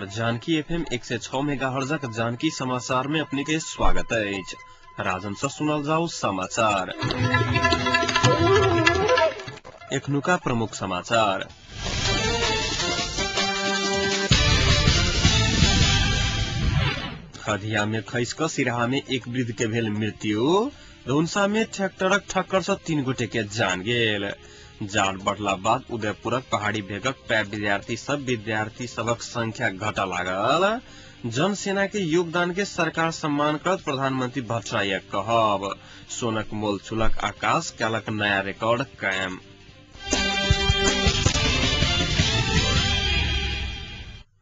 नमस्कार। जानकी एफएम 106 मेगाहर्जक जानकी समाचार में अपने के स्वागत अछि। राजन से सुनल जाऊ समाचार। एखनुका प्रमुख समाचार। खदिया में खसि क सिराहा में एक वृद्ध के भेल मृत्यु। धुनसा में ट्रैक्टरक ठक्कर से 3 गोटे के जान गेल। जाड़ बढ़ला बाद उदयपुरक पहाड़ी भेगक पैब विद्यार्थी सबक संख्या घट लागल। जनसेना के योगदान के सरकार सम्मान करत प्रधानमंत्री भट्टराईक कहब। सोनक मोल छुलक आकाश, कैलक नया रिकॉर्ड कायम।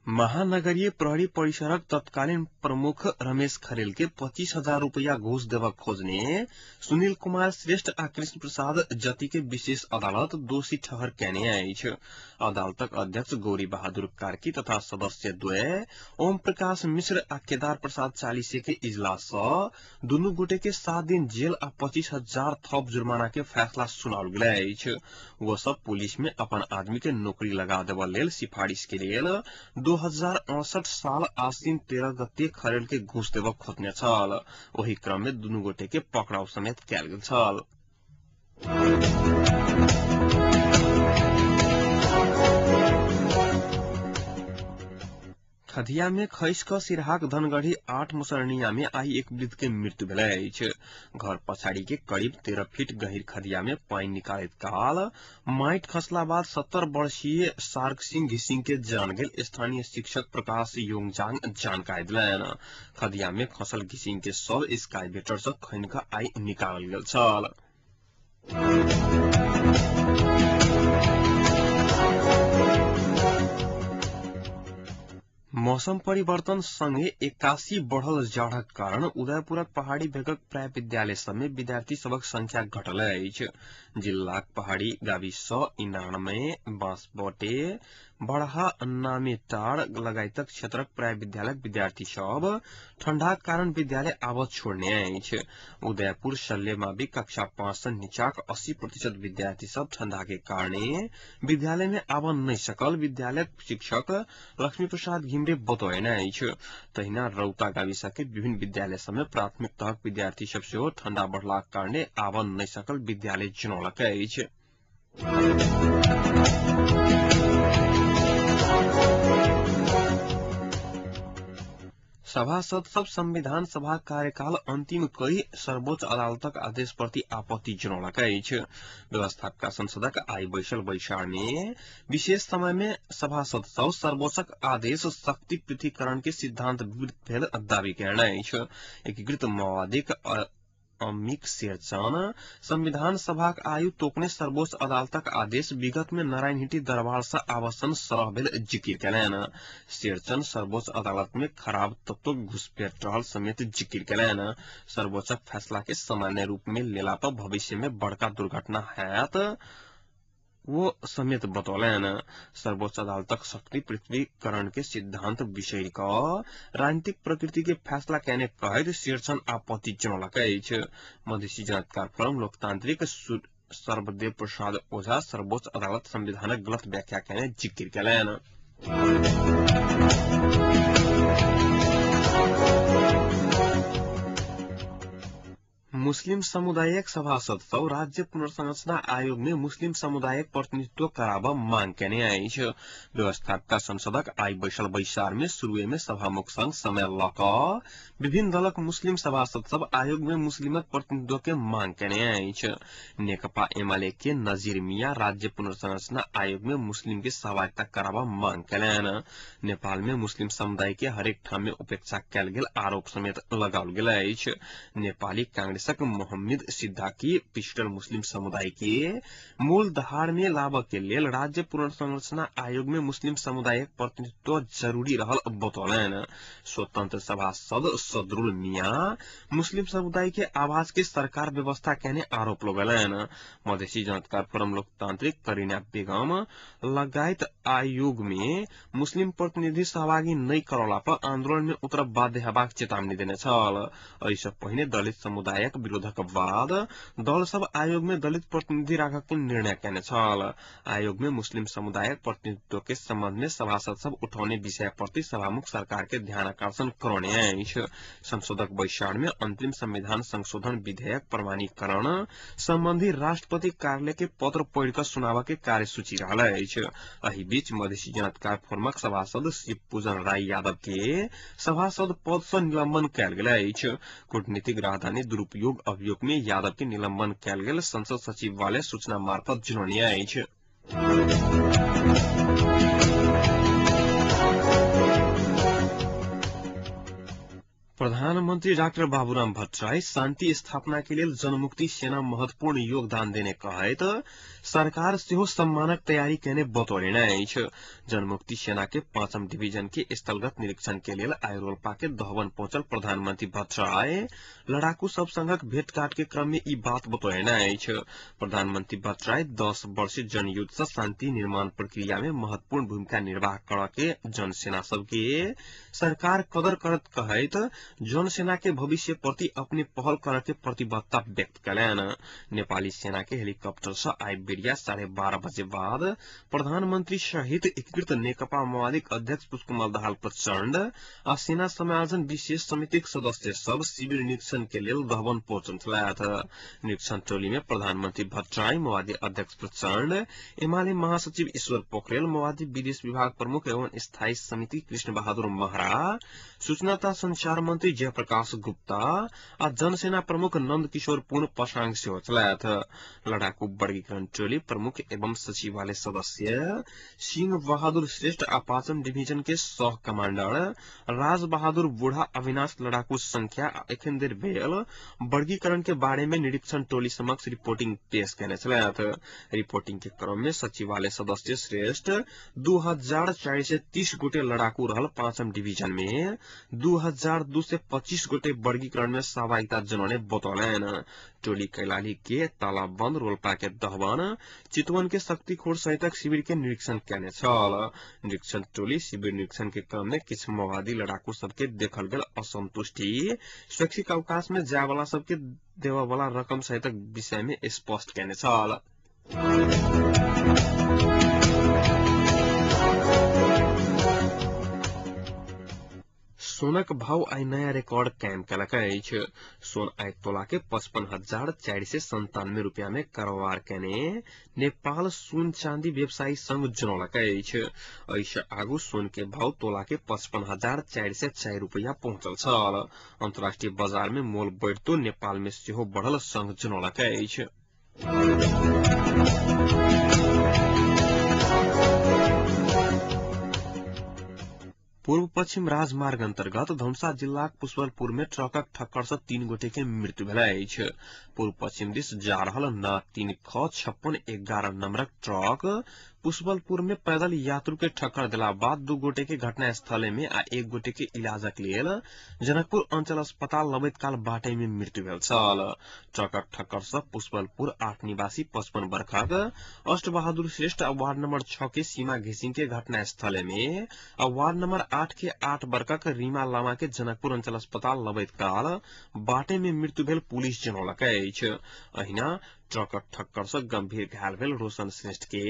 महानगरीय प्रहरी परिसरक तत्कालीन प्रमुख रमेश खरेल के 25,000 रुपया घूस देवक खोजने सुनील कुमार श्रेष्ठ आ कृष्ण प्रसाद जति के विशेष अदालत दोषी ठहर केने अछि। अदालतक अध्यक्ष गौरी बहादुर कार्की तथा सदस्य द्वय ओम प्रकाश मिश्र आ केदार प्रसाद चालीसे के इजलास सँ दुनू गोटे के 7 दिन जेल आ 25,000 थप जुर्माना के फैसला सुनाओल गेल अछि। वो सब पुलिस में अपन आदमी के नौकरी लगा देबऽ लेल सिफारिश के लेल 2068 साल आश्विन 13 गते खरेल के घूस देबऽ खोजने छल। ओहि क्रम में दुनू गोटे के पकड़ाव समेत कयल गेल छल। खदिया में खसि क सिरहाक धनगढ़ी 8 मुसरनिया में आई एक वृद्ध के मृत्यु भेल अछि। घर पछाड़ी के करीब 13 फीट गहीर खदिया में पानि निकालैत काल माटि खसला बाद 70 वर्षीय सार्क सिंह घिसिंग के जान गेल स्थानीय शिक्षक प्रकाश योङजाङ जानकारी देलनि। खदिया में खसल घिसिंग के शव स्काईवेटर सँ खनि क आई निकालल गेल छल। मौसम परिवर्तन संगे 81 बढ़ल जाड़क कारण उदयपुरक पहाड़ी भेगक प्राय विद्यालय सब में विद्यार्थी सबक संख्या घटल अछि। जिलाक पहाड़ी गाविस सँ इनारमे, बाँसबटे, बड़हा, नामेटार लगायतक क्षेत्रक प्राय विद्यालयक विद्यार्थी सब ठंडाक कारण विद्यालय आवत छोड़ने अछि। उदयपुर शल्य मावि कक्षा 5 सँ नीचाक 80% विद्यार्थी सब ठंडा के कारणे विद्यालय में आब नहि सकल विद्यालयक शिक्षक लक्ष्मी प्रसाद घिमरे बतौने अछि। तहिना रौता गाविस के विभिन्न विद्यालय सब में प्राथमिक तहक विद्यार्थी सब सेहो ठंडा बढ़लाक कारणे आब नहि सकल विद्यालय जनौलक अछि। सभासद सब संविधान सभा कार्यकाल अंतिम कई सर्वोच्च अदालतक आदेश प्रति आपत्ति जनौलक अछि। व्यवस्थापिका संसदक आई बैसल बैसार में विशेष समय में सभासद सब सर्वोच्चक आदेश शक्ति पृथक्करण के सिद्धांत विरुद्ध भेल दावी केने अछि। एकीकृत माओवादीक अमिक शेरचन संविधान सभाक आयु तोकने सर्वोच्च अदालतक आदेश विगत में नारायणहिटी दरबार से आवासन सरह भेल जिकिर केलनि। शेरचन सर्वोच्च अदालत में खराब तत्व घुसपैठ रहल समेत जिकिर केलनि। सर्वोच्चक फैसला के सामान्य रूप में लेला पर भविष्य में बड़का दुर्घटना हैत वो समेत बतौलनि। सर्वोच्च अदालतक शक्ति पृथ्वीकरण के सिद्धांत विषय क राजनीतिक प्रकृति के फैसला केने कहैत शेरचन आपत्ति जनौलक अछि। मधेसी जनाधिकार फोरम लोकतांत्रिक सर्वदेव प्रसाद ओझा सर्वोच्च अदालत संविधानक गलत व्याख्या केने जिकिर केलनि। मुस्लिम समुदायक सभासद सब राज्य पुनर्संरचना आयोग में मुस्लिम समुदायक प्रतिनिधित्व कराब मांग केने अछि। व्यवस्थापिका संसदक आई बैसल बैसार में शुरुए में सभामुख संग समय ल क विभिन्न दलक मुस्लिम सभासद सब आयोग में मुस्लिमक प्रतिनिधित्व के मांग केने अछि। नेकपा एमाले के नजीर मिया राज्य पुनर्संरचना आयोग में मुस्लिम के सहभागिता कराब मांग केलनि। नेपाल में मुस्लिम समुदाय के हरेक ठाम में उपेक्षा कैल गेल आरोप समेत लगाओल गेल अछि। नेपाली कांग्रेस मोहम्मद सिद्धाकी पिछड़ल मुस्लिम समुदाय के मूल धार में लाभ के लेल राज्य पुनर्संरचना आयोग में मुस्लिम समुदायक प्रतिनिधित्व जरूरी रहल बतौलनि। स्वतंत्र सभासद सदरुल मिया मुस्लिम समुदाय के आवाज के सरकार व्यवस्था केने आरोप लगौलनि। मधेसी जनाधिकार फोरम लोकतांत्रिक करीना बेगम लगायत आयोग में मुस्लिम प्रतिनिधि सहभागी नहि करौला पर आंदोलन में उतरब बाध्य हेबाक चेतावनी देने छल। एहि सँ पहिने दलित समुदायक विरोधक बाद दल सब आयोग में दलित प्रतिनिधि राखक के निर्णय केने छल। आयोग में मुस्लिम समुदायक प्रतिनिधित्व के संबंध में सभासद सब उठौने विषय प्रति सभामुख सरकार के ध्यान आकर्षण करौने अछि। संसदक बैसार में अंतिम संविधान संशोधन विधेयक प्रमाणीकरण संबंधी राष्ट्रपति कार्यालय के पत्र पढ़ि कऽ सुनाबऽ के कार्यसूची रहल अछि। एहि बीच मधेसी जनअधिकार फोरमक सभासद शिव पूजन राय यादव के सभासद पद सँ निलंबन कयल गेल अछि। कूटनीतिक राजधानी दुरुपयोग अभियोग में यादव के निलंबन कयल गेल संसद सचिवालय सूचना मार्फत जनौने अछि। प्रधानमन्त्री डाक्टर बाबूराम भट्टराई शान्ति स्थापना के लेल जनमुक्ति सेना महत्वपूर्ण योगदान देने कहैत सरकार सेहो सम्मानक तयारी केने बतौने अछि। जनमुक्ति सेना के 5 डिवीजन के स्थलगत निरीक्षण के लेल आइ रोल्पा के दहवन पहुंचल प्रधानमन्त्री भट्टराई लड़ाकू सब संगक भेटघाट के क्रम में ई बात बतौने अछि। प्रधानमन्त्री भट्टराई 10 वर्षीय जनयुद्ध से शान्ति निर्माण प्रक्रिया में महत्वपूर्ण भूमिका निर्वाह करऽ के जनसेना सबके सरकार कदर करत कहैत जनसेना के भविष्य प्रति अपने पहल करऽ के प्रतिबद्धता व्यक्त कयलनि। नेपाली सेना के हेलीकॉप्टर से आइ बेरिया 12:30 बजे बाद प्रधानमंत्री सहित एकीकृत नेकपा माओवादीक अध्यक्ष पुष्पकमल दाहाल प्रचण्ड आ सेना समायोजन विशेष समितिक सदस्य सब शिविर निरीक्षण के लेल दहवन पहुंचल छलथि। निरीक्षण टोली में प्रधानमंत्री भट्टराई, माओवादी अध्यक्ष प्रचण्ड, एमाले महासचिव ईश्वर पोखरेल, माओवादी विदेश विभाग प्रमुख एवं स्थायी समिति कृष्ण बहादुर महरा, सूचना तथा संचार मंत्री जयप्रकाश गुप्ता आ जनसेना प्रमुख नंद किशोर पुन पसाङ सेहो छलथि। लड़ाकू वर्गीकरण टोली प्रमुख एवं सचिवालय सदस्य सिंह बहादुर श्रेष्ठ आ 5 डिवीजन के सह कमांडर राज बहादुर बूढ़ा अविनाश लड़ाकू संख्या आ एखन धरि भेल वर्गीकरण के बारे में निरीक्षण टोली समक्ष रिपोर्टिंग पेश केने छलथि। रिपोर्टिंग के क्रम में सचिवालय सदस्य श्रेष्ठ 2430 गोटे लड़ाकू रहल 5 डिवीजन में 2225 गोटे वर्गीकरण में सहभागिता जनौने बतौलनि। टोली कैलाली के तालाबंद, रोल्पा के दहवन, चितवन के शक्तिखोर सहितक शिविर के निरीक्षण केने छल। निरीक्षण टोली शिविर निरीक्षण के क्रम में किछु माओवादी लड़ाकू सबके देखल गेल असंतुष्टि, शैक्षिक अवकाश में जाय वाला सबके देबऽ वाला रकम सहितक विषय में स्पष्ट केने छल। सोनक भाव आइ नयाँ रिकॉर्ड कायम केलक अछि। सोन आइ तोला के 55,497 रुपया में कारोबार केने नेपाल सोन चांदी व्यवसायी संघ जनौलक अछि। एहिसँ आगू सोन के भाव तोला के 55,404 रुपया पहुंचल छल। अंतर्राष्ट्रीय बाजार में मोल बढ़ितो नेपाल में सेहो बढ़ल संघ जनौलक अछि। पूर्व पश्चिम राजमार्ग अंतर्गत धनुषा जिल्लाक पुष्पलपुर में ट्रकक ठक्कर से 3 गोटे के मृत्यु भेल अछि। पूर्व पश्चिम दिस जा रहल न 3 ख 5611 नंबरक ट्रक पुष्पलपुर में पैदल यात्रु के ठक्कर देला बाद 2 गोटे के घटनास्थल में आ 1 गोटे के इलाजक लेल जनकपुर अंचल अस्पताल लबैत काल बाटे में मृत्यु भेल छल। ट्रकक ठक्कर से पुष्पलपुर 8 निवासी 55 वर्षक अष्ट बहादुर श्रेष्ठ आ वार्ड नंबर 6 के सीमा घिसिङ के घटनास्थल में आ वार्ड नंबर 8 के 8 वर्षक रीमा लामा के जनकपुर अंचल अस्पताल लबैत काल बाटे में मृत्यु भेल पुलिस जनौलक अछि। अहिना ट्रकक ठक्कर से गंभीर घायल भेल रोशन श्रेष्ठ के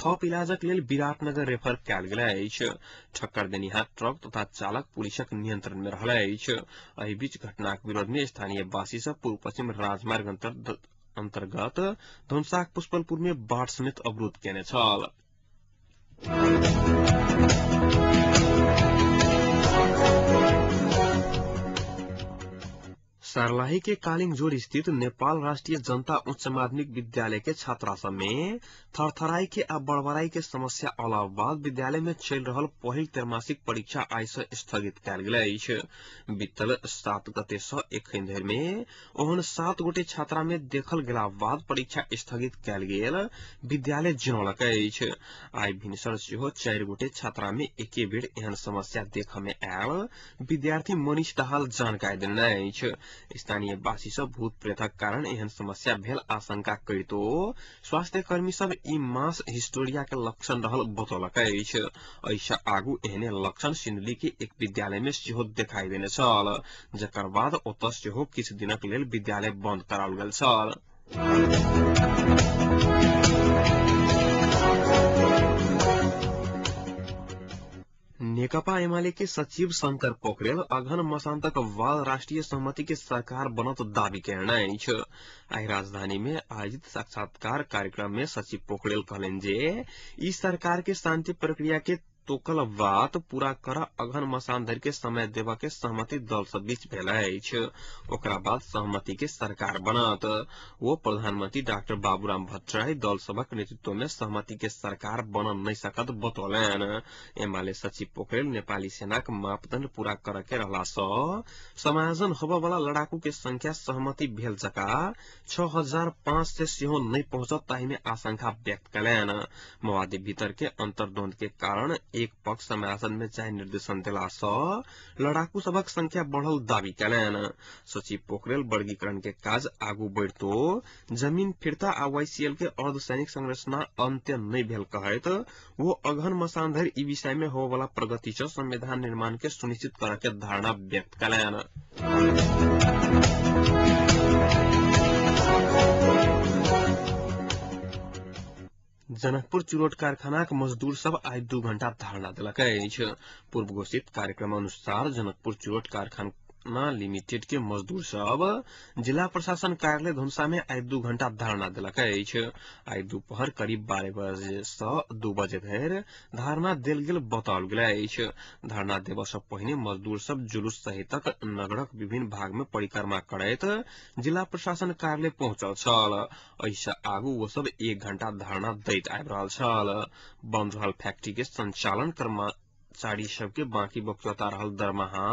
थप इलाजक लेल विराटनगर रेफर कयल गेल अछि। ठक्कर देनिहार ट्रक तथा चालक पुलिसक नियंत्रण में रहल अछि। एहि बीच घटनाक विरोध में स्थानीय वासी सब पूर्व पश्चिम राजमार्ग अंतर्गत धनुषाक पुष्पलपुर में बाट समेत अवरोध केने छल। सर्लाही के कालिङजोर स्थित नेपाल राष्ट्रिय जनता उच्च माध्यमिक विद्यालय के छात्रा सब में थरथराई के आ बड़बड़ाई के समस्या अला बाद विद्यालय में चल रहल पहिल त्रैमासिक परीक्षा आइ से स्थगित कयल गेल अछि। बीतल 7 गते से एखन धरि में ओहन 7 गोटे छात्रा में देखल गेला बाद परीक्षा स्थगित कयल गेल विद्यालय जनौलक अछि। आइ भिनसर सेहो 4 गोटे छात्रा में एके बेर एहन समस्या देख में आयल विद्यार्थी मनीष दाहाल जानकारी देने अछि। स्थानीय वासी सब भूत प्रेतक कारण एहन समस्या भेल आशंका करितो स्वास्थ्य कर्मी सब ई मास हिस्टोरिया के लक्षण रहल बतौलक अछि। एहिसँ आगू एहने लक्षण सिन्धुली के एक विद्यालय में सेहो देखाई देने छल, जकर बाद ओतऽ सेहो किछु दिनक लेल विद्यालय बंद कराओल गेल छल। नेकपा एमाले के सचिव शंकर पोखरेल अघन मसान्तक बाद राष्ट्रिय सहमति के सरकार बनत दावी केने अछि। आइ राजधानी में आयोजित साक्षात्कार कार्यक्रम में सचिव पोखरेल कहलनि जे ई सरकार के शांति प्रक्रिया के तोकल बात पूरा कर अघन मसान धरि के समय देबऽ के सहमति दल सब बीच भेल अछि। ओकरा बाद सहमति के सरकार बनत। वो प्रधानमंत्री डाक्टर बाबूराम भट्टराई दल सभक नेतृत्व में सहमति के सरकार बन नहीं सकत बतौलनि। एमाले सचिव पोखरेल नेपाली सेनाक मापदण्ड पूरा कर के रहला सँ समायोजन होबय वाला लड़ाकू के संख्या सहमति भेल जका 6500 सेहो नहीं पहुंचत ताहि में आशंका व्यक्त कयलनि। माओवादी भीतर के अंतर्द्वंद के कारण एक पक्ष समायोजन में चाहे निर्देशन देला सँ लड़ाकू सभक संख्या बढ़ल दावी कयलनि। सचिव पोखरेल वर्गीकरण के काज आगू बढ़ितो जमीन फिर्ता आ वाईसीएल के अर्धसैनिक संरचना अंत्य नहीं भेल कहैत वो अघन मसान धरि ई विषय में होबय वाला प्रगति सँ संविधान निर्माण के सुनिश्चित करऽ के धारणा व्यक्त कयलनि। जनकपुर चुरोट कारखानाक मजदूर सब आइ 2 घंटा धरना देलक अछि। पूर्व घोषित कार्यक्रम अनुसार जनकपुर चुरोट कारखाना लिमिटेड के मजदूर सब जिला प्रशासन कार्यालय धनुषा में आइ 2 घंटा धरना देलक अछि। आइ दोपहर करीब 12 बजे सँ 2 बजे धरि धरना देल गेल बताओल गेल अछि। धरना देबऽ सँ पहिने मजदूर सब जुलूस सहितक नगरक विभिन्न भाग में परिक्रमा करैत जिला प्रशासन कार्यालय पहुंचल छल। एहिसँ आगू ओ सब 1 घंटा धरना दैत आबि रहल छल। बंद रहल फैक्ट्री के संचालन कर्मचारी सबके बाकी बक्यौता रहल दरमाहा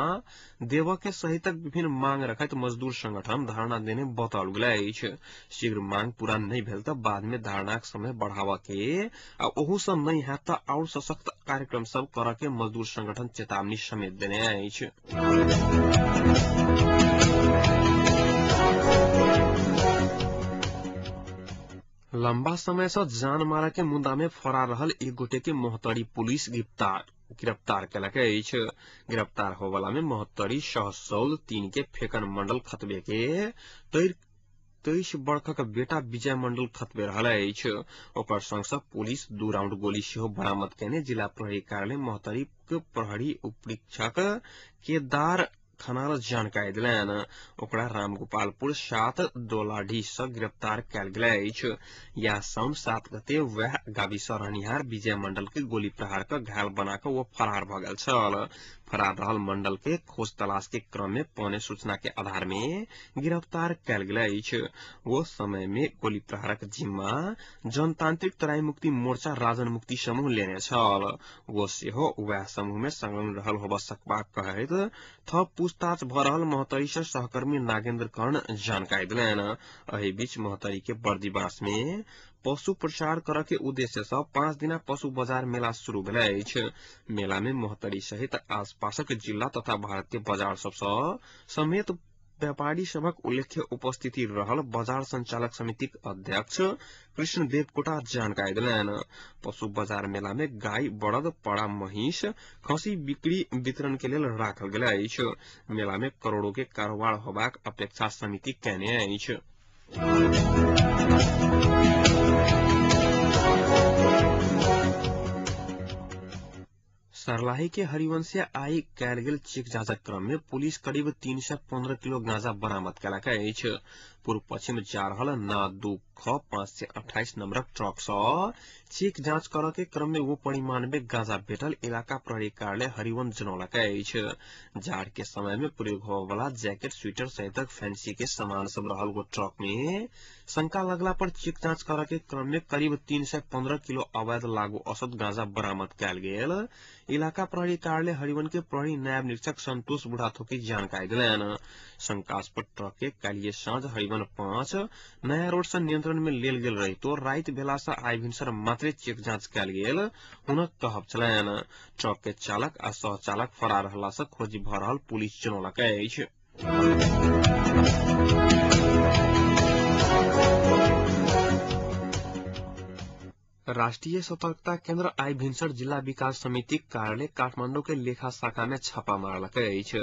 देबऽ के सहितक विभिन्न मांग रखैत मजदूर संगठन धरना देने बताओल गेल अछि। शीघ्र मांग पूरा नहीं भेल तऽ बाद में धरनाक समय बढ़ाबऽ के आ ओहू सँ नहीं हैत तऽ और सशक्त कार्यक्रम सब करऽ के मजदूर संगठन चेतावनी समेत देने अछि। लंबा समय सँ जान मारऽ के मुद्दा में फरार रहल एक गोटे के मोहतरी पुलिस गिरफ्तार केलक अछि। गिरफ्तार होवला में महोत्तरी सहसौल 3 के फेकन मंडल खतबे के 23 बरखक बेटा विजय मंडल खतबे रहल अछि। ओकर संग सँ पुलिस 2 राउंड गोली सेहो बरामद केने जिला प्रहरी कार्यालय महोत्तरी के प्रहरी उपरीक्षक केदार खनाल जानकारी देलनि। ओकरा रामगोपालपुर 7 दोलाढ़ी सँ गिरफ्तार कयल गेल अछि। या साउन 7 गते वएह गावी सँ रहनिहार विजय मंडल के गोली प्रहार क घायल बना क ओ फरार भ गेल छल। फरार रहल मंडल के खोज तलाश के क्रम में पौने सूचना के आधार में गिरफ्तार कयल गेल अछि। वो समय में गोली प्रहारक जिम्मा जनतांत्रिक तराई मुक्ति मोर्चा राजन मुक्ति समूह लेने छल। वो सेहो वएह समूह में संलग्न रहल होब सकबाक कहैत थप पूछताछ भ रहल महोत्तरी सँ सहकर्मी नागेन्द्र कर्ण जानकारी देलनि। एहि बीच महोत्तरी के बर्दीबास में पशु प्रचार करऽ के उद्देश्य सँ 5 दिना पशु बाजार मेला शुरू भेल अछि। मेला में महोत्तरी सहित आसपासक जिला तथा भारतीय बाजार सब सँ समेत व्यापारी सभक उल्लेख्य उपस्थिति रहल बाजार संचालक समितिक अध्यक्ष कृष्ण देवकोटा जानकारी देलनि। पशु बाजार मेला में गाय, बड़द, पड़ा, महींस, खसी बिक्री वितरण के लेल राखल गेल अछि। मेला में करोड़ों के कारोबार होबाक अपेक्षा समिति केने अछि। सर्लाही के हरिवंश आई कयल गेल चेक जांचक क्रम में पुलिस करीब 315 किलो गांजा बरामद केलक अछि। पूर्व पश्चिम जा रहल ना 2 ख 528 नंबरक ट्रक सँ चेक जांच करऽ के क्रम में वो परिमाण में गांजा भेटल इलाका प्रहरी कार्यालय हरिवंश जनौलक अछि। जाड़ के समय में प्रयोग होबय वाला जैकेट, स्वेटर सहितक फैंसी के सामान सब रहल वो ट्रक में शंका लगला पर चेक जांच करऽ के क्रम में करीब 315 किलो अवैध लागू औसत गांजा बरामद कयल गेल इलाका प्रहरी कार्यालय हरिवन के प्रहरी नायब निरीक्षक संतोष बुढ़ाथोकी जानकारी देलनि। शंकास्पद ट्रक के काल्हिये साँझ हरिवन 5 नया रोड सँ नियंत्रण में लेल गेल रहितो राति भेला सँ आइ भिनसर मात्रे चेक जांच कयल गेल हुनक कहब छलनि। ट्रक के चालक आ सहचालक फरार रहला सँ खोजी भ रहल पुलिस जनौलक अछि। राष्ट्रिय सतर्कता केन्द्र आइ भिनसर जिल्ला विकास समिति कार्यालय काठमाडौँ के लेखा शाखा में छापा मारलक अछि।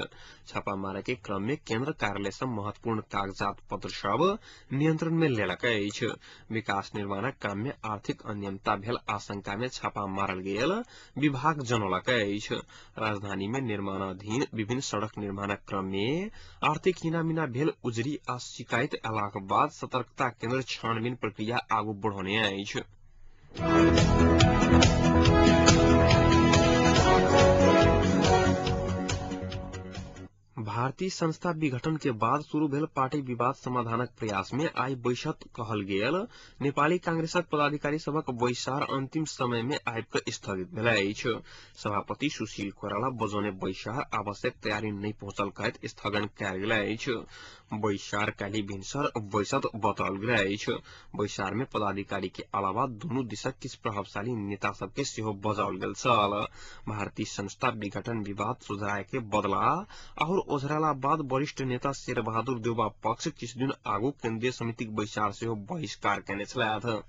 छापा मारे के क्रम में केन्द्र कार्यालय से महत्वपूर्ण कागजात पत्र सब नियंत्रण में लेलक अछि। विकास निर्माणक काम में आर्थिक अनियमितता भेल आशंका में छापा मारल गेल विभाग जनौलक अछि। राजधानी में निर्माणाधीन विभिन्न सड़क निर्माणक क्रम में आर्थिक हिनामिना भेल उजरी आ शिकायत अयलाक बाद सतर्कता केन्द्र छानबीन प्रक्रिया आगू बढ़ौने अछि। भारतीय संस्था विघटन के बाद शुरू भेल पार्टी विवाद समाधानक प्रयास में आइ बैसत कहल गेल नेपाली कांग्रेसक पदाधिकारी सभक बैसार अंतिम समय में आबि कऽ स्थगित भेल अछि। सभापति सुशील कोइराला बजौने बैसार आवश्यक तैयारी नहि पहुंचल कहैत स्थगन कयल गेल अछि। बैसार काल्हि भिनसर बैसत बताओल गेल अछि। बैसार में पदाधिकारी के अलावा दुनू दिशक किछु प्रभावशाली नेता सबके सेहो बजाओल गेल छल। भारतीय संस्था विघटन विवाद सुझराय के बदला और ओझराला बाद वरिष्ठ नेता शेरबहादुर देउवा पक्ष किछु दिन आगू केन्द्रीय समितिक बैसार सेहो बहिष्कार केने छलथि।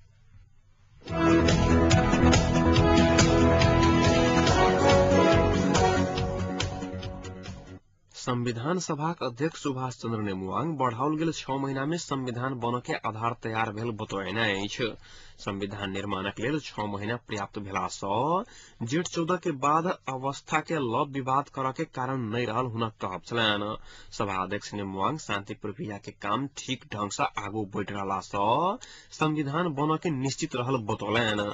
संविधान सभाक अध्यक्ष सुभाष चन्द्र नेमुआङ बढ़ाओल गेल 6 महीना में संविधान बनऽ के आधार तैयार भेल बतौने अछि। संविधान निर्माणक लेल 6 महीना पर्याप्त भेला सँ जेठ 14 के बाद अवस्था के लऽ विवाद करऽ के कारण नहि रहल हुनक कहब छलनि। सभा अध्यक्ष नेमुआङ शान्ति प्रक्रिया के काम ठीक ढंग सँ आगू बढ़ि रहला सँ संविधान बनऽ के निश्चित रहल बतौलनि।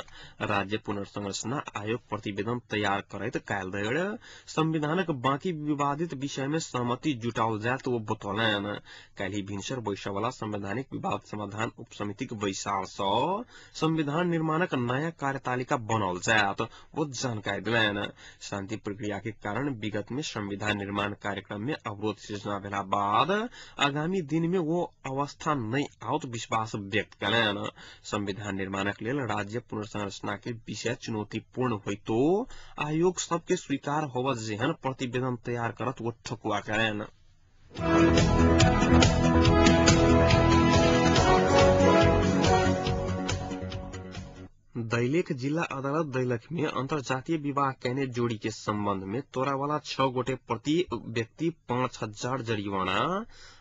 राज्य पुनर्संरचना आयोग प्रतिवेदन तैयार करैत काल्हि धरि संविधानक बाँकी विवादित विषय में सहमति जुटाओल जायत ओ बतौलनि। काल्हि भिनसर बैसयवला संवैधानिक विवाद समाधान उपसमितिक बैसार सँ संविधान निर्माणक नयाँ कार्यतालिका बनाओल जायत ओ जानकारी देलनि। शान्ति प्रक्रिया के कारण विगत में संविधान निर्माण कार्यक्रम में अवरोध सृजना भेला बाद आगामी दिन में वो अवस्था नहि आओत विश्वास व्यक्त कयलनि। संविधान निर्माणक लेल राज्य पुनर्संरचना के विषय चुनौतीपूर्ण होइतो आयोग सबके स्वीकार होबय जेहन प्रतिवेदन तैयार करत वो ठकुआ कयलनि। दैलेख जिल्ला अदालत दैलेख में अंतर्जातीय विवाह कैने जोड़ी के संबंध में तोरावाला 6 गोटे प्रति व्यक्ति 5000 जरिवाना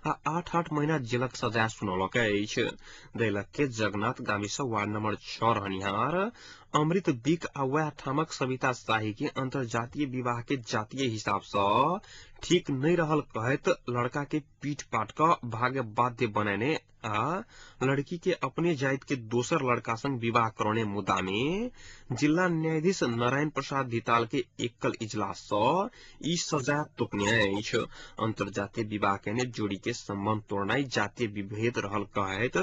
आ 8-8 महीना जेलक सजाय सुनौलक अछि। दैलेख के जगन्नाथ गाविस वार्ड नंबर 6 रहनिहार अमृत बिक आ वएह ठामक सविता शाही के अंतर्जातीय विवाह के जातीय हिसाब सँ ठीक नहि रहल कहैत लड़का के पीट पाट कऽ भाग्य बाध्य बनेने आ लड़की के अपने जाति के दोसर लड़का संग विवाह करौने मुद्दा में जिला न्यायाधीश नारायण प्रसाद धिताल के एकल इजलास सँ ई सजा तोकने अछि। अंतर्जातीय विवाह केने जोड़ी के संबंध तोड़नाई जातीय विभेद रहल कहैत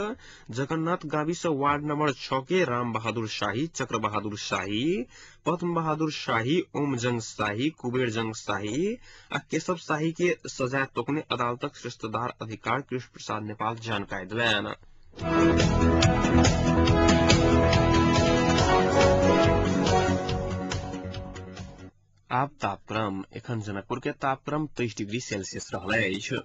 जगन्नाथ गाविस वार्ड नंबर 6 के राम बहादुर शाही, चक्र बहादुर शाही, पद्म बहादुर शाही, ओमजंग शाही, कुबेरजंग शाही आ केशव शाही के सजाय तोकने अदालतक श्रेष्ठदार अधिकार कृष्ण प्रसाद नेपाल जानकारी देलनि। आब तापक्रम। एखन जनकपुर के तापक्रम 23 डिग्री सेल्सियस रहल अछि।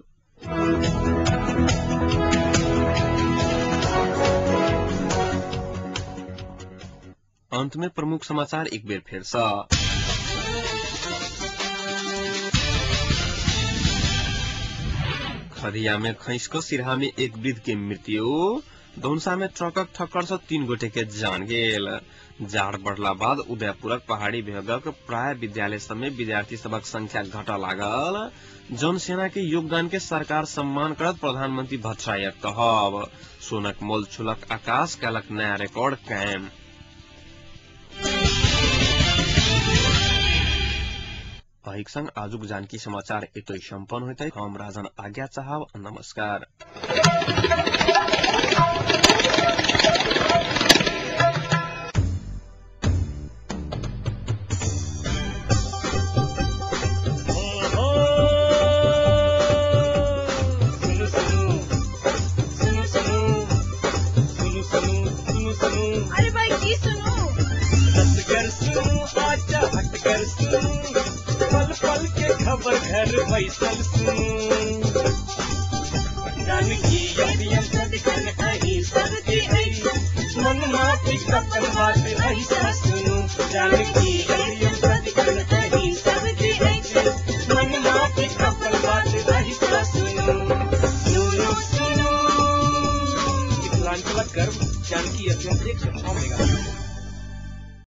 अंत में प्रमुख समाचार एक बेर फेर सँ। खदिया में खैस कऽ सिरहा में एक वृद्ध के मृत्यु। धौनसा में ट्रकक ठक्कर सँ 3 गोटे के जान गेल। जाड़ बढ़ला बाद उदयपुरक पहाड़ी भेगक प्राय विद्यालय सब में विद्यार्थी सबक संख्या घटऽ लागल। जनसेना के योगदान के सरकार सम्मान करत प्रधानमंत्री भट्टराईक कहब। सोनक मोल छुलक आकाश, कयलक नया रिकॉर्ड कायम। एहिक संग आजुक जानकी समाचार एतय सम्पन्न होइत। हम राजन आज्ञा चाहब। नमस्कार। अरे भाई की सुनू, आजा हटकर सुनू, पल पल के खबर घर बैसल सुनू। जानकी।